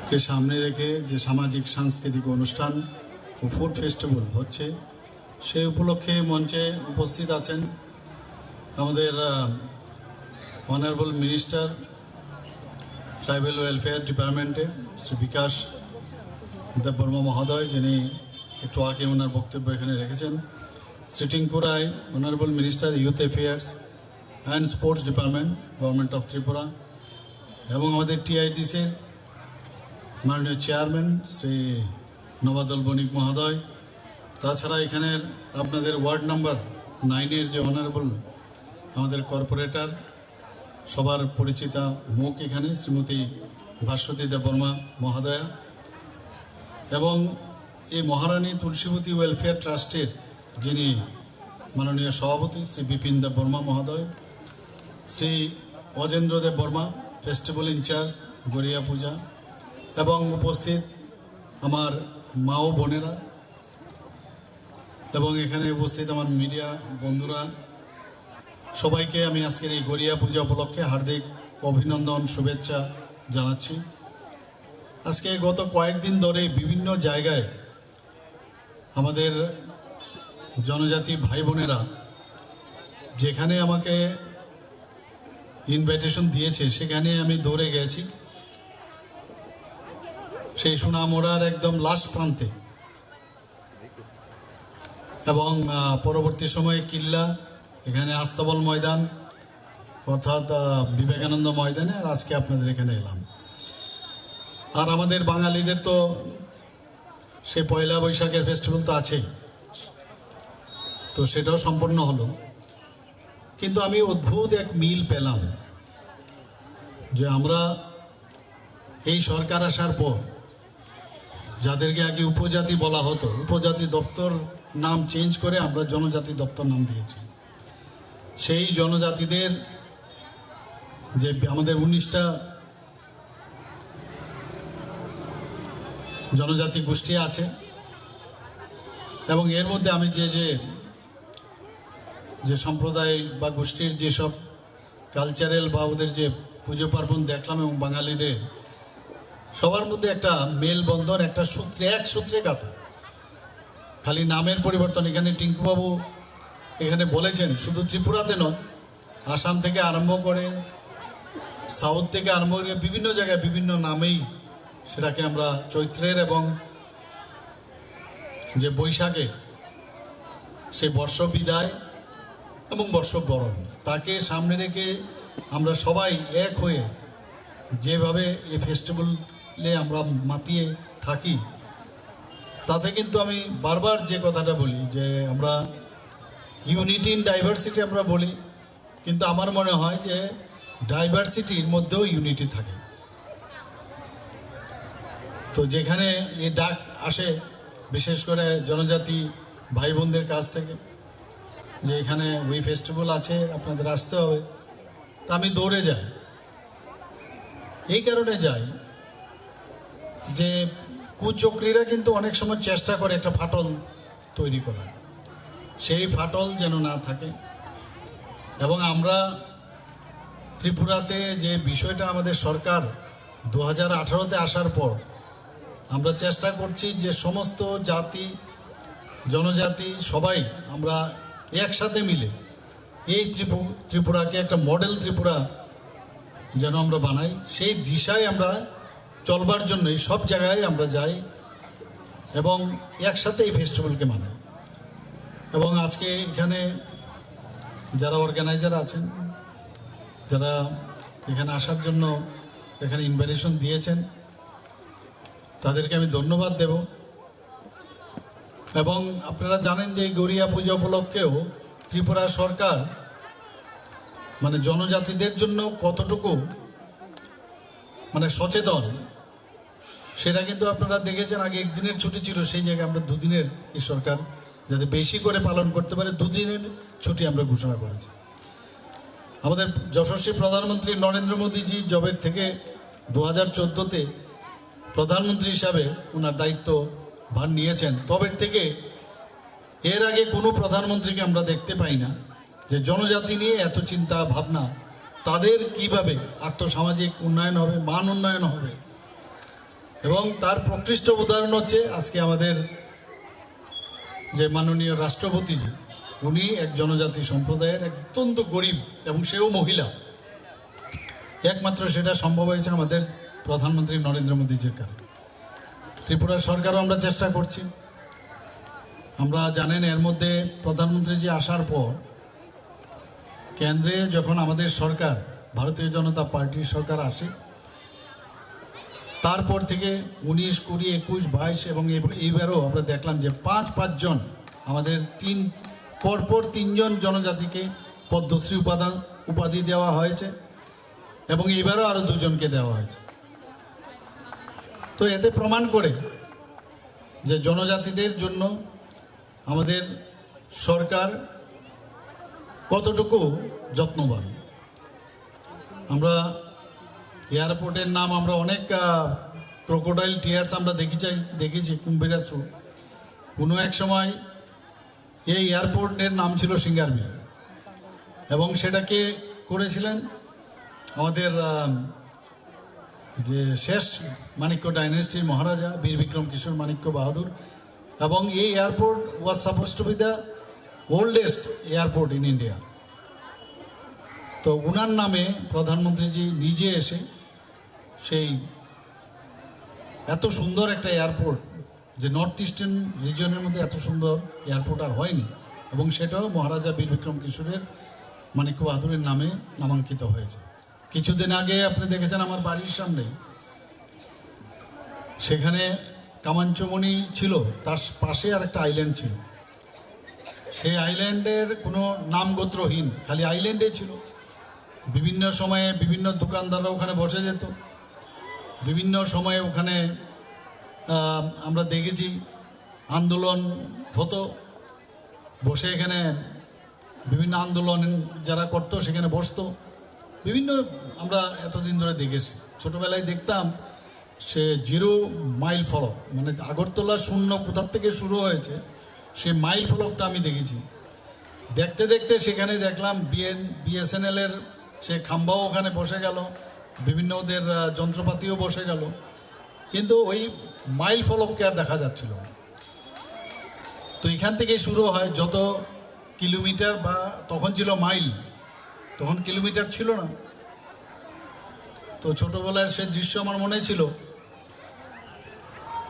কে সামনে রেখে যে সামাজিক সাংস্কৃতিক অনুষ্ঠান ও ফুড ফেস্টিভ্যাল হচ্ছে, সেই উপলক্ষে মঞ্চে উপস্থিত আছেন আমাদের, আহ, অনারেবল মিনিস্টার ট্রাইবাল ওয়েলফেয়ার ডিপার্টমেন্টে শ্রী বিকাশ দেববর্মা মহোদয়, যিনি একটু আগে ওনার বক্তব্য এখানে রেখেছেন, Shri Tinku Roy, honourable minister youth affairs and sports department, government of Tripura, এবং আমাদের টিআইডিসির মাননীয় চেয়ারম্যান শ্রী নবাদল বণিক মহোদয়, তাছাড়া এখানের আপনাদের ওয়ার্ড নাম্বার নাইনের যে অনারেবল আমাদের কর্পোরেটর, সবার পরিচিতা মুখ এখানে শ্রীমতী ভাস্বতী দেববর্মা মহোদয়া, এবং এই মহারানী তুলসীবতী ওয়েলফেয়ার ট্রাস্টের যিনি মাননীয় সভাপতি শ্রী বিপিন দেববর্মা মহোদয়, শ্রী অজেন্দ্র দেববর্মা, ফেস্টিভ্যাল ইনচার্জ, গড়িয়া পূজা, এবং উপস্থিত আমার মা ও বোনেরা এবং এখানে উপস্থিত আমার মিডিয়া বন্ধুরা, সবাইকে আমি আজকের এই গড়িয়া পূজা উপলক্ষে হার্দিক অভিনন্দন, শুভেচ্ছা জানাচ্ছি। আজকে গত কয়েকদিন ধরে বিভিন্ন জায়গায় আমাদের জনজাতি ভাই বোনেরা যেখানে আমাকে ইনভাইটেশন দিয়েছে, সেখানে আমি দৌড়ে গেছি। সেই সোনামুড়ার একদম লাস্ট প্রান্তে, এবং, আহ, পরবর্তী সময়ে কিল্লা, এখানে আস্তাবল ময়দান, অর্থাৎ, আহ, বিবেকানন্দ ময়দানে, আর আজকে আপনাদের এখানে এলাম। আর আমাদের বাঙালিদের তো সেই পয়লা বৈশাখের ফেস্টিভ্যাল তো আছেই, তো সেটাও সম্পন্ন হলো। কিন্তু আমি অদ্ভুত এক মিল পেলাম যে আমরা এই সরকার আসার পর যাদেরকে আগে উপজাতি বলা হতো, উপজাতি দপ্তর নাম চেঞ্জ করে আমরা জনজাতি দপ্তর নাম দিয়েছি। সেই জনজাতিদের যে আমাদের উনিশটা জনজাতি গোষ্ঠী আছে এবং এর মধ্যে আমি যে যে যে সম্প্রদায় বা গোষ্ঠীর যেসব কালচারাল বা ওদের যে পুজো পার্বণ দেখলাম এবং বাঙালিদের সবার মধ্যে একটা মেলবন্ধন, একটা সূত্রে, এক সূত্রে গাঁথা। খালি নামের পরিবর্তন। এখানে টিঙ্কুবাবু এখানে বলেছেন, শুধু ত্রিপুরাতে নয়, আসাম থেকে আরম্ভ করে, সাউথ থেকে আরম্ভ করে বিভিন্ন জায়গায় বিভিন্ন নামেই সেটাকে আমরা চৈত্রের এবং যে বৈশাখে সেই বর্ষ বিদায় এবং বর্ষ বরণ, তাকে সামনে রেখে আমরা সবাই এক হয়ে যেভাবে এই ফেস্টিভ্যালে আমরা মাতিয়ে থাকি, তাতে কিন্তু আমি বারবার যে কথাটা বলি যে আমরা ইউনিটি ইন ডাইভার্সিটি আমরা বলি, কিন্তু আমার মনে হয় যে ডাইভার্সিটির মধ্যেও ইউনিটি থাকে। তো যেখানে এই ডাক আসে, বিশেষ করে জনজাতি ভাই বোনদের কাছ থেকে, যে এখানে ওই ফেস্টিভ্যাল আছে, আপনাদের আসতে হবে, তা আমি দৌড়ে যাই। এই কারণে যাই যে কুচক্রীরা কিন্তু অনেক সময় চেষ্টা করে একটা ফাটল তৈরি করার, সেই ফাটল যেন না থাকে। এবং আমরা ত্রিপুরাতে যে বিষয়টা আমাদের সরকার দু হাজার আঠারোতে আসার পর আমরা চেষ্টা করছি যে সমস্ত জাতি, জনজাতি সবাই আমরা একসাথে মিলে এই ত্রিপু-, ত্রিপুরাকে একটা মডেল ত্রিপুরা যেন আমরা বানাই, সেই দিশায় আমরা চলবার জন্যই সব জায়গায় আমরা যাই এবং একসাথে এই ফেস্টিভ্যালকে মানাই। এবং আজকে এখানে যারা অর্গানাইজার আছেন, যারা এখানে আসার জন্য এখানে ইনভাইটেশন দিয়েছেন, তাদেরকে আমি ধন্যবাদ দেব। এবং আপনারা জানেন যে এই গড়িয়া পূজা উপলক্ষেও ত্রিপুরা সরকার মানে জনজাতিদের জন্য কতটুকু মানে সচেতন, সেটা কিন্তু আপনারা দেখেছেন। আগে একদিনের ছুটি ছিল, সেই জায়গায় আমরা দুদিনের, এই সরকার যাতে বেশি করে পালন করতে পারে, দুদিনের ছুটি আমরা ঘোষণা করেছি। আমাদের যশস্বী প্রধানমন্ত্রী নরেন্দ্র মোদীজি যবে থেকে দু হাজার চোদ্দোতে প্রধানমন্ত্রী হিসাবে ওনার দায়িত্ব ভার নিয়েছেন, তবে থেকে এর আগে কোনো প্রধানমন্ত্রীকে আমরা দেখতে পাই না যে জনজাতি নিয়ে এত চিন্তা ভাবনা, তাদের কিভাবে আর্থসামাজিক উন্নয়ন হবে, মান উন্নয়ন হবে। এবং তার প্রকৃষ্ট উদাহরণ হচ্ছে আজকে আমাদের যে মাননীয় রাষ্ট্রপতিজি, উনি এক জনজাতি সম্প্রদায়ের অত্যন্ত গরিব এবং সেও মহিলা। একমাত্র সেটা সম্ভব হয়েছে আমাদের প্রধানমন্ত্রী নরেন্দ্র মোদীজির কারণে। ত্রিপুরা সরকারও আমরা চেষ্টা করছি। আমরা জানেন, এর মধ্যে প্রধানমন্ত্রীজি আসার পর কেন্দ্রে যখন আমাদের সরকার, ভারতীয় জনতা পার্টির সরকার আসে, তারপর থেকে উনিশ, কুড়ি, একুশ, বাইশ এবং এব-, এইবারও আমরা দেখলাম যে পাঁচ পাঁচজন আমাদের তিন, পরপর তিনজন জনজাতিকে পদ্মশ্রী উপাদান, উপাধি দেওয়া হয়েছে এবং এইবারও আরও দুজনকে দেওয়া হয়েছে। তো এতে প্রমাণ করে যে জনজাতিদের জন্য আমাদের সরকার কতটুকু যত্নবান। আমরা এয়ারপোর্টের নাম আমরা অনেক, আহ, ক্রোকোডাইল টিয়ার্স আমরা দেখি চাই, দেখেছি, কুম্ভীরাশ্রু। কোনো এক সময় এই এয়ারপোর্টের নাম ছিল সিঙ্গারবিল এবং সেটাকে করেছিলেন আমাদের, আহ, যে শেষ মাণিক্য ডাইনেস্টির মহারাজা বীর বিক্রম কিশোর মাণিক্য বাহাদুর। এবং এই airport was supposed to be the oldest airport in India। তো ওনার নামে প্রধানমন্ত্রীজি নিজে এসে সেই এত সুন্দর একটা এয়ারপোর্ট, যে নর্থ ইস্টার্ন রিজিয়নের মধ্যে এত সুন্দর এয়ারপোর্ট আর হয়নি, এবং সেটাও মহারাজা বীর বিক্রম কিশোরের মাণিক্য বাহাদুরের নামে নামাঙ্কিত হয়েছে। কিছুদিন আগে আপনি দেখেছেন আমার বাড়ির সামনে, সেখানে কামানচুমনি ছিল, তার পাশে আর একটা আইল্যান্ড ছিল। সেই আইল্যান্ডের কোনো নাম গোত্রহীন, খালি আইল্যান্ডে ছিল। বিভিন্ন সময়ে বিভিন্ন দোকানদাররা ওখানে বসে যেত, বিভিন্ন সময়ে ওখানে, আহ, আমরা দেখেছি আন্দোলন হতো, বসে এখানে বিভিন্ন আন্দোলন যারা করতো সেখানে বসতো। বিভিন্ন আমরা এতদিন ধরে দেখেছি, ছোটবেলায় দেখতাম সে জিরো মাইল ফলক, মানে আগরতলা শূন্য কোথার থেকে শুরু হয়েছে, সে মাইল ফলকটা আমি দেখেছি। দেখতে দেখতে সেখানে দেখলাম বিএন বিএসএনএল এর সে খাম্বাও ওখানে বসে গেল, বিভিন্ন ওদের আহ, যন্ত্রপাতিও বসে গেল, কিন্তু ওই মাইল ফলককে আর দেখা যাচ্ছিল না। তো এখান থেকেই শুরু হয় যত কিলোমিটার, বা তখন ছিল মাইল, তখন কিলোমিটার ছিল না। তো ছোটবেলার সে দৃশ্য আমার মনে ছিল।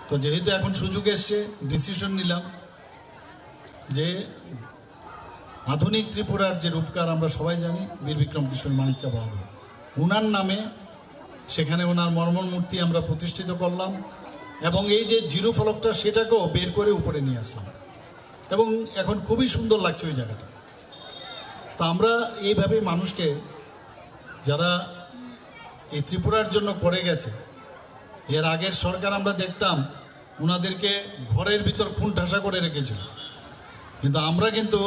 তো যেহেতু এখন সুযোগ এসছে, ডিসিশন নিলাম যে আধুনিক ত্রিপুরার যে রূপকার আমরা সবাই জানি, বীর বিক্রম কিশোর মাণিক্য বাহাদুর, ওনার নামে সেখানে ওনার মর্মর মূর্তি আমরা প্রতিষ্ঠিত করলাম, এবং এই যে জিরো ফলকটা, সেটাকেও বের করে উপরে নিয়ে আসলাম, এবং এখন খুবই সুন্দর লাগছে ওই জায়গাটা। তো আমরা এইভাবে মানুষকে, যারা এই ত্রিপুরার জন্য করে গেছে, এর আগের সরকার আমরা দেখতাম ওনাদেরকে ঘরের ভিতর খুন ঠাসা করে রেখেছিল, কিন্তু আমরা কিন্তু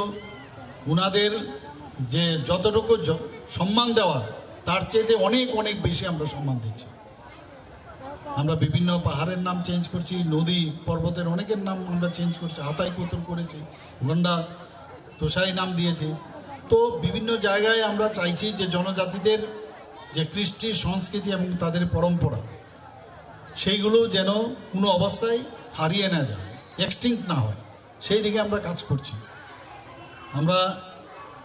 ওনাদের যে যতটুকু য- সম্মান দেওয়ার, তার চাইতে অনেক অনেক বেশি আমরা সম্মান দিচ্ছি। আমরা বিভিন্ন পাহাড়ের নাম চেঞ্জ করছি, নদী পর্বতের অনেকের নাম আমরা চেঞ্জ করছি, আতাই কুতুর করেছি, গন্ডা তুষাই নাম দিয়েছি। তো বিভিন্ন জায়গায় আমরা চাইছি যে জনজাতিদের যে কৃষ্টি সংস্কৃতি এবং তাদের পরম্পরা, সেইগুলো যেন কোনো অবস্থায় হারিয়ে না যায়, এক্সটিংক্ট না হয়, সেই দিকে আমরা কাজ করছি। আমরা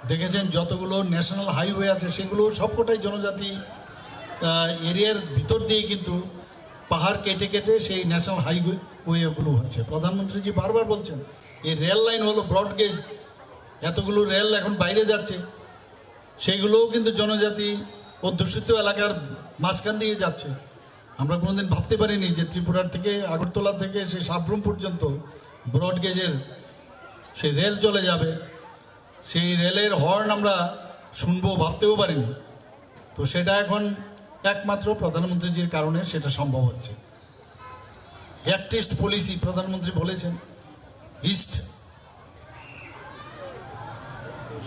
দেখেছেন, যতগুলো ন্যাশনাল হাইওয়ে আছে, সেগুলো সবকটাই জনজাতি এরিয়ার ভিতর দিয়ে কিন্তু পাহাড় কেটে কেটে সেই ন্যাশনাল হাইওয়েগুলো হচ্ছে। প্রধানমন্ত্রীজি বারবার বলছেন, এই রেল লাইন হলো ব্রড গেজ, এতগুলো রেল এখন বাইরে যাচ্ছে, সেগুলোও কিন্তু জনজাতি অধ্যুষিত এলাকার মাঝখান দিয়ে যাচ্ছে। আমরা কোনোদিন ভাবতে পারিনি যে ত্রিপুরার থেকে, আগরতলা থেকে সেই সাব্রুম পর্যন্ত ব্রড গেজের সেই রেল চলে যাবে, সেই রেলের হর্ন আমরা শুনবো, ভাবতেও পারিনি। তো সেটা এখন একমাত্র প্রধানমন্ত্রীজির কারণে সেটা সম্ভব হচ্ছে। অ্যাক্ট ইস্ট পলিসি প্রধানমন্ত্রী বলেছেন, ইস্ট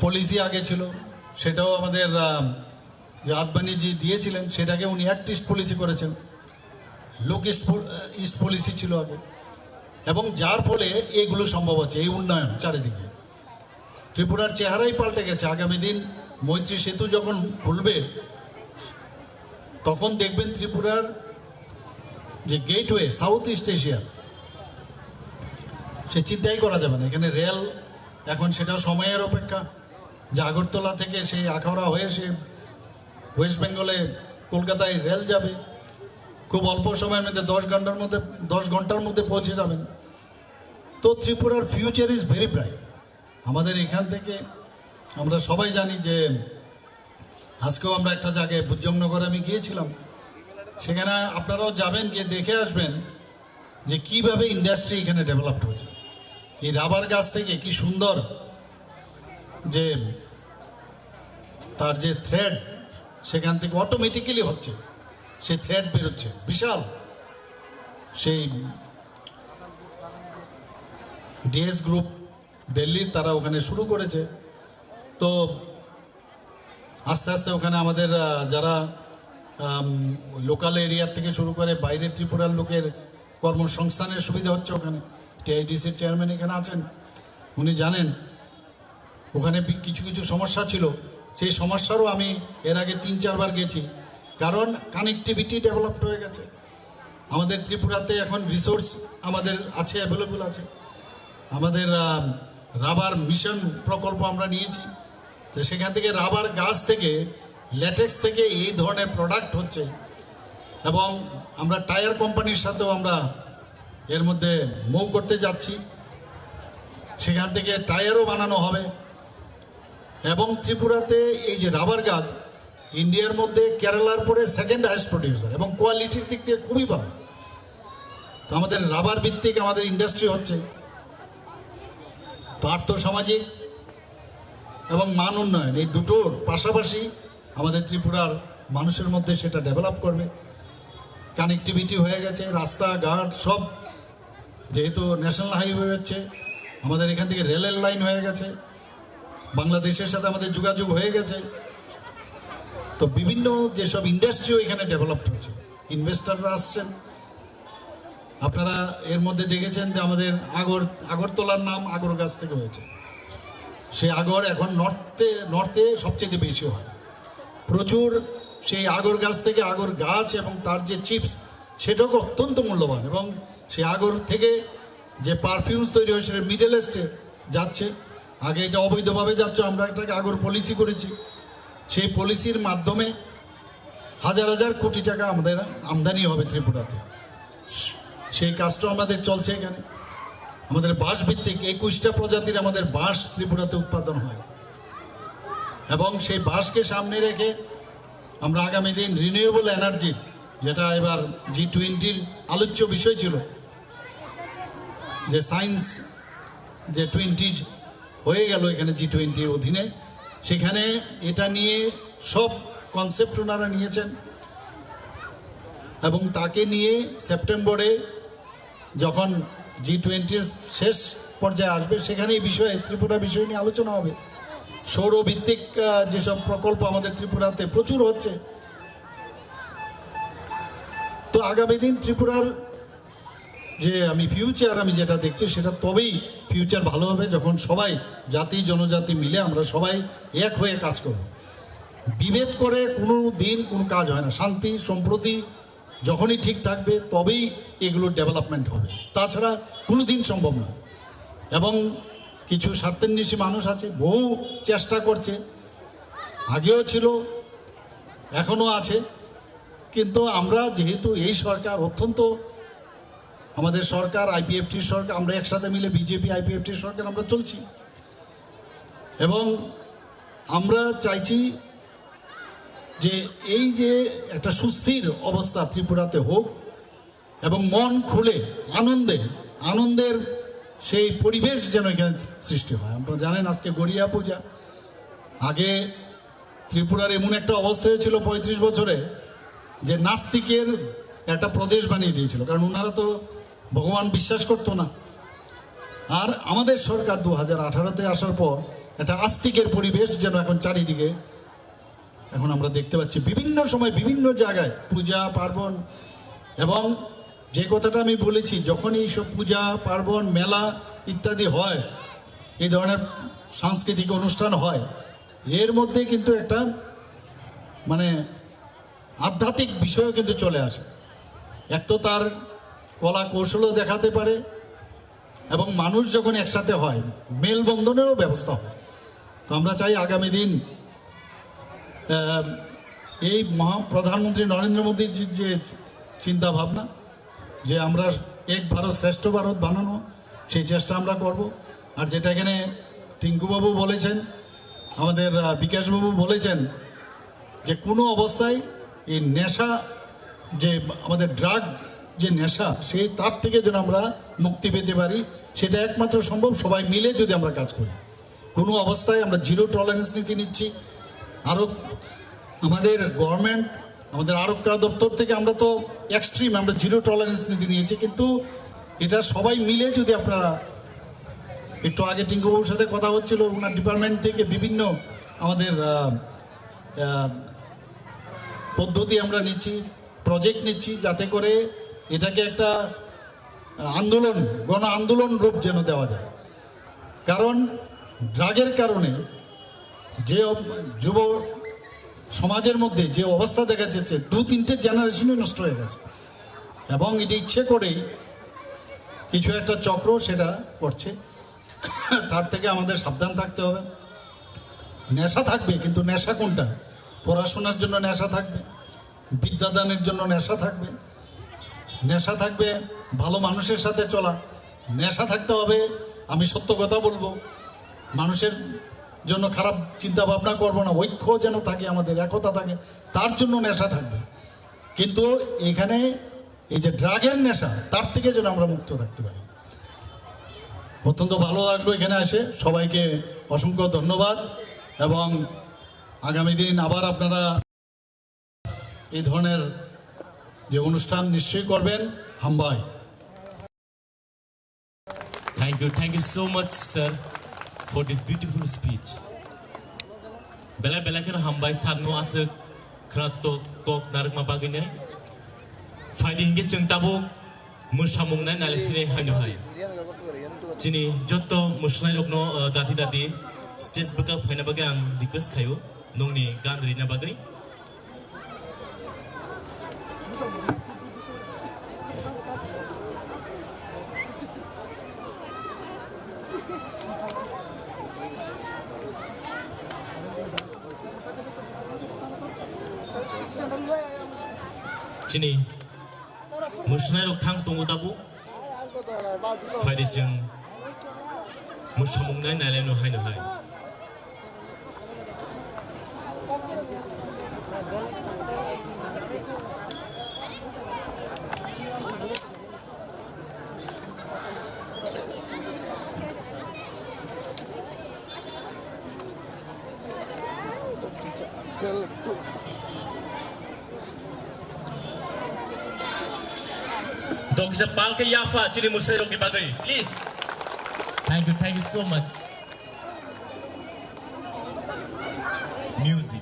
পলিসি আগে ছিল, সেটাও আমাদের আহ, যে আদবানিজি দিয়েছিলেন, সেটাকে উনি অ্যাক্ট ইস্ট পলিসি করেছেন। লুক ইস্ট ইস্ট পলিসি ছিল আগে, এবং যার ফলে এইগুলো সম্ভব হচ্ছে, এই উন্নয়ন চারিদিকে। ত্রিপুরার চেহারাই পাল্টে গেছে। আগামী দিন মৈত্রী সেতু যখন খুলবে, তখন দেখবেন ত্রিপুরার যে গেটওয়ে সাউথ ইস্ট এশিয়া, সে চিন্তাই করা যাবে না। এখানে রেল, এখন সেটা সময়ের অপেক্ষা, যে আগরতলা থেকে সেই আখাউড়া হয়ে সে ওয়েস্ট বেঙ্গলে কলকাতায় রেল যাবে, খুব অল্প সময়ের মধ্যে, দশ ঘন্টার মধ্যে, দশ ঘন্টার মধ্যে পৌঁছে যাবেন। তো ত্রিপুরার ফিউচার ইজ ভেরি ব্রাইট। আমাদের এখান থেকে আমরা সবাই জানি যে আজকেও আমরা একটা জায়গায় বুজ্জংনগর আমি গিয়েছিলাম, সেখানে আপনারাও যাবেন, গিয়ে দেখে আসবেন যে কিভাবে ইন্ডাস্ট্রি এখানে ডেভেলপড হয়েছে। এই রাবার গাছ থেকে কি সুন্দর যে তার যে থ্রেড সেখান থেকে অটোমেটিক্যালি হচ্ছে, সেই থ্রেড বেরোচ্ছে বিশাল। সেই ডিএস গ্রুপ দিল্লির, তারা ওখানে শুরু করেছে। তো আস্তে আস্তে ওখানে আমাদের আহ, যারা লোকাল এরিয়া থেকে শুরু করে বাইরের ত্রিপুরার লোকের কর্মসংস্থানের সুবিধা হচ্ছে ওখানে। টিআইডিসির চেয়ারম্যান এখানে আছেন, উনি জানেন ওখানে বি- কিছু কিছু সমস্যা ছিল, সেই সমস্যারও আমি এর আগে তিন চারবার গেছি, কারণ কানেক্টিভিটি ডেভেলপড হয়ে গেছে। আমাদের ত্রিপুরাতে এখন রিসোর্স আমাদের আছে, অ্যাভেলেবল আছে। আমাদের রাবার মিশন প্রকল্প আমরা নিয়েছি, তো সেখান থেকে রাবার গাছ থেকে, ল্যাটেক্স থেকে এই ধরনের প্রোডাক্ট হচ্ছে, এবং আমরা টায়ার কোম্পানির সাথেও আমরা এর মধ্যে মৌ করতে যাচ্ছি, সেখান থেকে টায়ারও বানানো হবে। এবং ত্রিপুরাতে এই যে রাবার গাছ, ইন্ডিয়ার মধ্যে কেরালার পরে সেকেন্ড হায়েস্ট প্রডিউসার, এবং কোয়ালিটির দিক থেকে খুবই ভালো। তো আমাদের রাবার ভিত্তিক আমাদের ইন্ডাস্ট্রি হচ্ছে। তো আর্থসামাজিক এবং মান উন্নয়ন, এই দুটোর পাশাপাশি আমাদের ত্রিপুরার মানুষের মধ্যে সেটা ডেভেলপ করবে। কানেক্টিভিটি হয়ে গেছে, রাস্তাঘাট সব, যেহেতু ন্যাশনাল হাইওয়ে হচ্ছে, আমাদের এখান থেকে রেলের লাইন হয়ে গেছে, বাংলাদেশের সাথে আমাদের যোগাযোগ হয়ে গেছে। তো বিভিন্ন যেসব ইন্ডাস্ট্রিও এখানে ডেভেলপড হচ্ছে, ইনভেস্টররা আসছেন। আপনারা এর মধ্যে দেখেছেন যে আমাদের আগর আগরতলার নাম আগর গাছ থেকে হয়েছে। সেই আগর এখন নর্থে নর্থে সবচেয়ে বেশি হয়। প্রচুর সেই আগর গাছ থেকে, আগর গাছ এবং তার যে চিপস, সেটাও অত্যন্ত মূল্যবান। এবং সেই আগর থেকে যে পারফিউমস তৈরি হয়, সেটা মিডল ইস্টে যাচ্ছে। আগে এটা অবৈধভাবে যাচ্ছে, আমরা এটাকে আগর পলিসি করেছি। সেই পলিসির মাধ্যমে হাজার হাজার কোটি টাকা আমাদের আমদানি হবে ত্রিপুরাতে। সেই কাজটা আমাদের চলছে এখানে। আমাদের বাঁশ ভিত্তিক একুশটা প্রজাতির আমাদের বাঁশ ত্রিপুরাতে উৎপাদন হয়, এবং সেই বাঁশকে সামনে রেখে আমরা আগামী দিন রিনিউয়েবল এনার্জি, যেটা এবার জি টোয়েন্টির আলোচ্য বিষয় ছিল, যে সায়েন্স যে টোয়েন্টি হয়ে গেল এখানে জি টোয়েন্টির অধীনে, সেখানে এটা নিয়ে সব কনসেপ্ট ওনারা নিয়েছেন, এবং তাকে নিয়ে সেপ্টেম্বরে যখন জি টোয়েন্টির শেষ পর্যায়ে আসবে, সেখানে এই বিষয়ে, ত্রিপুরা বিষয় নিয়ে আলোচনা হবে। সৌরভিত্তিক আহ, যেসব প্রকল্প আমাদের ত্রিপুরাতে প্রচুর হচ্ছে, তো আগামী দিন ত্রিপুরার যে আমি ফিউচার আমি যেটা দেখছি, সেটা তবেই ফিউচার ভালো হবে, যখন সবাই, জাতি জনজাতি মিলে আমরা সবাই এক হয়ে কাজ করব। বিভেদ করে কোনো দিন কোনো কাজ হয় না। শান্তি সম্প্রীতি যখনই ঠিক থাকবে, তবেই এগুলো ডেভেলপমেন্ট হবে, তাছাড়া কোনো দিন সম্ভব না। এবং কিছু স্বার্থান্বেষী মানুষ আছে, বহু চেষ্টা করছে, আগেও ছিল, এখনও আছে, কিন্তু আমরা যেহেতু এই সরকার অত্যন্ত, আমাদের সরকার, আইপিএফটির সরকার, আমরা একসাথে মিলে বিজেপি আইপিএফটির সরকার আমরা চলছি, এবং আমরা চাইছি যে এই যে একটা সুস্থির অবস্থা ত্রিপুরাতে হোক, এবং মন খুলে আনন্দে, আনন্দের সেই পরিবেশ যেন এখানে সৃষ্টি হয়। আপনারা জানেন, আজকে গড়িয়া পূজা। আগে ত্রিপুরার এমন একটা অবস্থা হয়েছিল পঁয়ত্রিশ বছরে, যে নাস্তিকের একটা প্রদেশ বানিয়ে দিয়েছিল, কারণ ওনারা তো ভগবান বিশ্বাস করতো না। আর আমাদের সরকার দু হাজার আঠারোতে আসার পর একটা আস্তিকের পরিবেশ যেন এখন চারিদিকে এখন আমরা দেখতে পাচ্ছি, বিভিন্ন সময় বিভিন্ন জায়গায় পূজা পার্বণ। এবং যে কথাটা আমি বলেছি, যখনই এইসব পূজা পার্বণ, মেলা ইত্যাদি হয়, এই ধরনের সাংস্কৃতিক অনুষ্ঠান হয়, এর মধ্যে কিন্তু একটা, মানে, আধ্যাত্মিক বিষয়ও কিন্তু চলে আসে। এক তো তার কলা কৌশলও দেখাতে পারে, এবং মানুষ যখন একসাথে হয়, মেলবন্ধনেরও ব্যবস্থা হয়। তো আমরা চাই আগামী দিন, আহ, এই মহা প্রধানমন্ত্রী নরেন্দ্র মোদীজির যে চিন্তা ভাবনা, যে আমরা এক ভারত শ্রেষ্ঠ ভারত বানানো, সেই চেষ্টা আমরা করব। আর যেটা এখানে টিঙ্কুবাবু বলেছেন, আমাদের আহ, বিকাশবাবু বলেছেন, যে কোনো অবস্থায় এই নেশা, যে আমাদের ড্রাগ, যে নেশা, সেই তার থেকে যেন আমরা মুক্তি পেতে পারি, সেটা একমাত্র সম্ভব সবাই মিলে যদি আমরা কাজ করি। কোনো অবস্থায় আমরা জিরো টলারেন্স নীতি নিচ্ছি। আরও আমাদের গভর্নমেন্ট, আমাদের আরক্ষা দপ্তর থেকে আমরা তো এক্সট্রিম, আমরা জিরো টলারেন্স নীতি নিয়েছি, কিন্তু এটা সবাই মিলে যদি আপনারা, একটু আগে টিঙ্কুবাবুর সাথে কথা হচ্ছিল, ওনার ডিপার্টমেন্ট থেকে বিভিন্ন আমাদের আহ, আহ, পদ্ধতি আমরা নিচ্ছি, প্রজেক্ট নিচ্ছি, যাতে করে এটাকে একটা আন্দোলন, গণ আন্দোলন রূপ যেন দেওয়া যায়। কারণ ড্রাগের কারণে যে অব- যুব সমাজের মধ্যে যে অবস্থা দেখা যাচ্ছে, দু তিনটে জেনারেশনই নষ্ট হয়ে গেছে, এবং এটা ইচ্ছে করেই কিছু একটা চক্র সেটা করছে। তার থেকে আমাদের সাবধান থাকতে হবে। নেশা থাকবে, কিন্তু নেশা কোনটা? পড়াশোনার জন্য নেশা থাকবে, বিদ্যাদানের জন্য নেশা থাকবে, নেশা থাকবে ভালো মানুষের সাথে চলা, নেশা থাকতে হবে আমি সত্য কথা বলবো, মানুষের জন্য খারাপ চিন্তা ভাবনা করব না, ঐক্য যেন থাকে, আমাদের একতা থাকে, তার জন্য নেশা থাকবে। কিন্তু এখানে এই যে ড্রাগের নেশা, তার থেকে যেন আমরা মুক্ত থাকতে পারি। অত্যন্ত ভালো লাগলো এখানে এসে। সবাইকে অসংখ্য ধন্যবাদ, এবং আগামী দিন আবার আপনারা এই ধরনের যে অনুষ্ঠান নিশ্চয়ই করবেন। হামবাই। Thank you, thank you so much, sir, for this beautiful speech. Belai belai kheno hambai sir no aswk Khwnathok kok narwkma bagwinai. Phaidi hinkhe chwng tabuk mwsamung nai nai phinai haino hai. Chini jotto mwswnairokno, uh, dati dati stage bwkak phaina bagwi ang request khaio, nongni gan rina bagwi. Chini mwswnairok thang tongo tabuk. Phaidi chwng mwsamung nai nai laino haino hai. Dok kisa pal khe yapha chini mwswnairokni bagwi, please. Thank you, thank you so much. Music.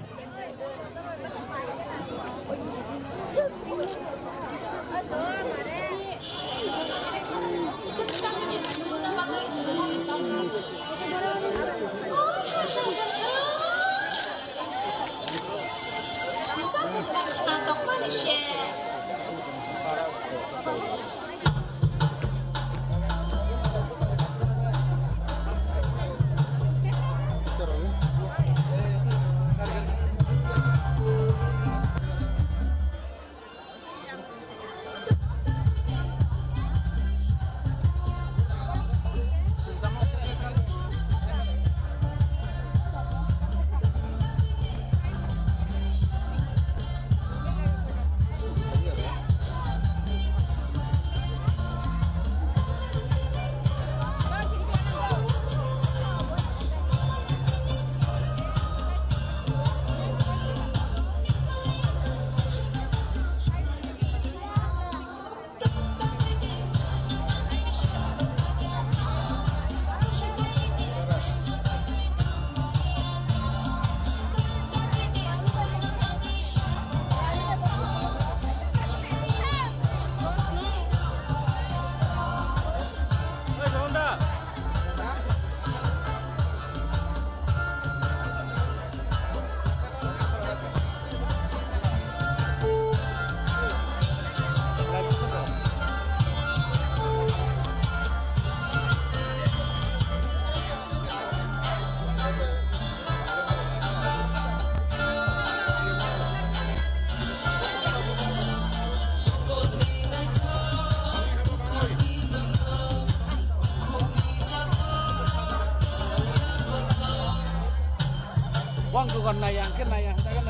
Wang ko kan nai yang ke nai yang ta kan.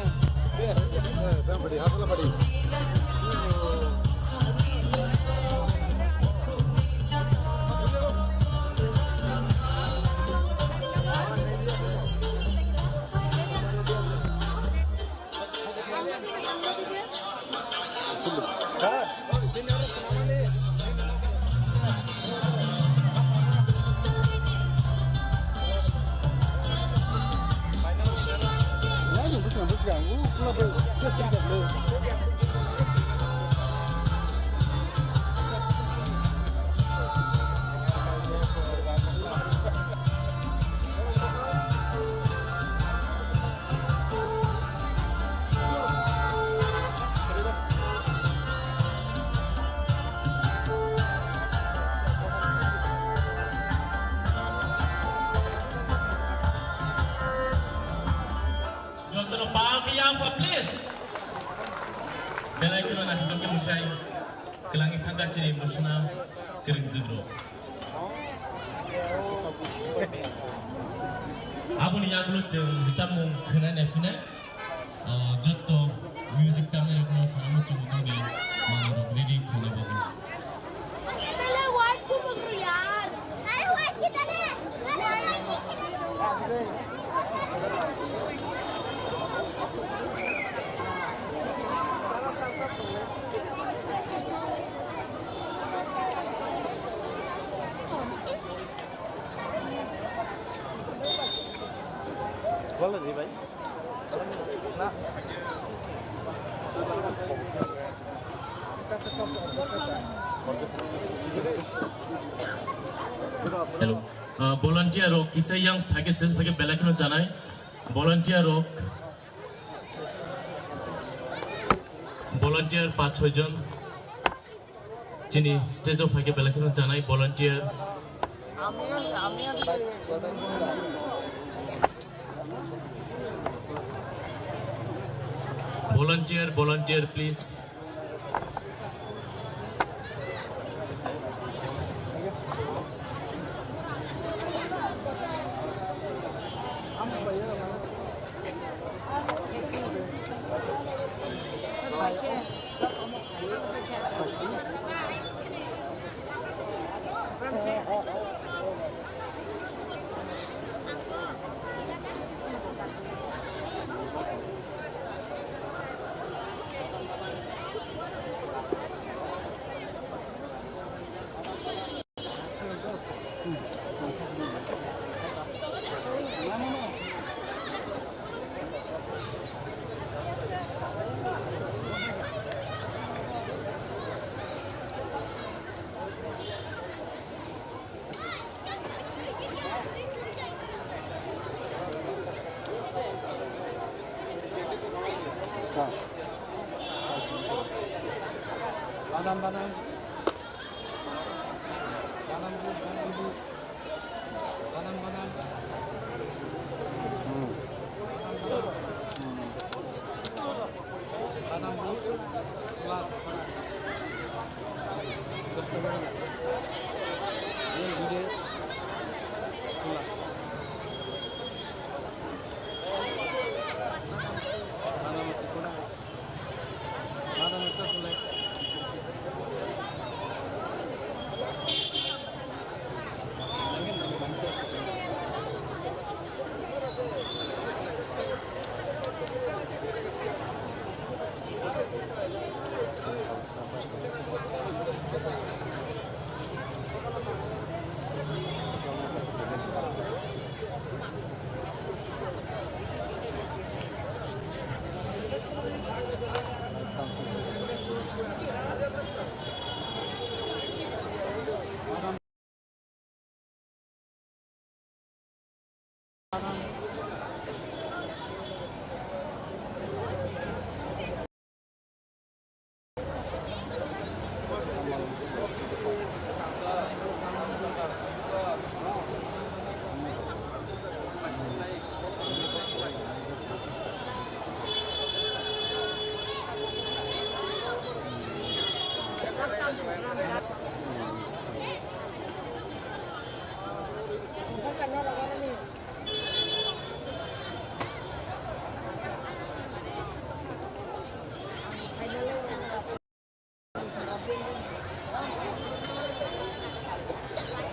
Eh, eh, bang padi, hasala padi. Jotono pal khe yapha, please. Belai kheno naisingthokkhe mwsai kwlangwi thangkha chini mwswna kwrwngjwkrok. Aboni yagulo chwng rwchapmung khwnai nai phinai, ah, jotto music tamnairokno sana muchungo tongdi manwirok ready khaina bagwi. Wala di, bhai. Na. Hello. Uh, volunteer rok kisa yang phage stage phage belai kheno chanai. Volunteer rok. Volunteer panch choi jon. Chini stage o phage belai kheno chanai volunteer. Volunteer, volunteer, please. Banam, banam. Banam, banam. Banam, banam. Hmm. Banam, banam. Plus.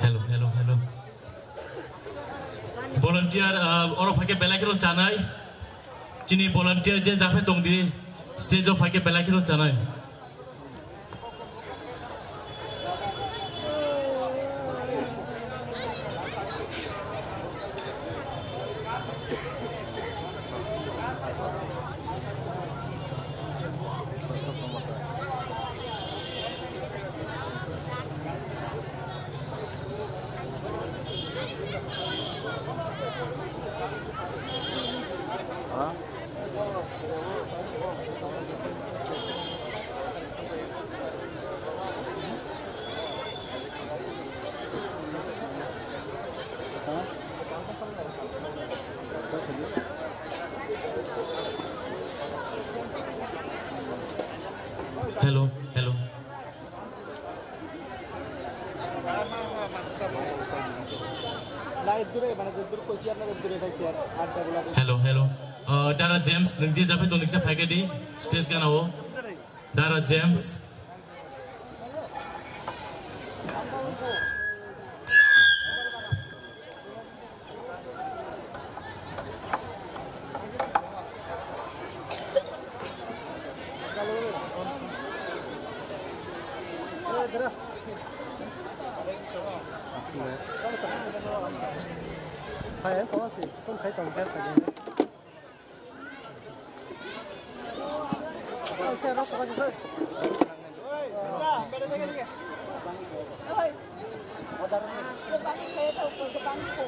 Hello, hello, hello. Volunteer, ah, oro phaikhe belai kheno chanai. Chini volunteer je japhai tongdi, stage o phaikhe belai kheno chanai. Hello, hello. Hello, hello. Uh, Dara James, nung je jape to niksa phaikhe di stage gana o. Dara James. Kwbang khe tongkol, kwbang khe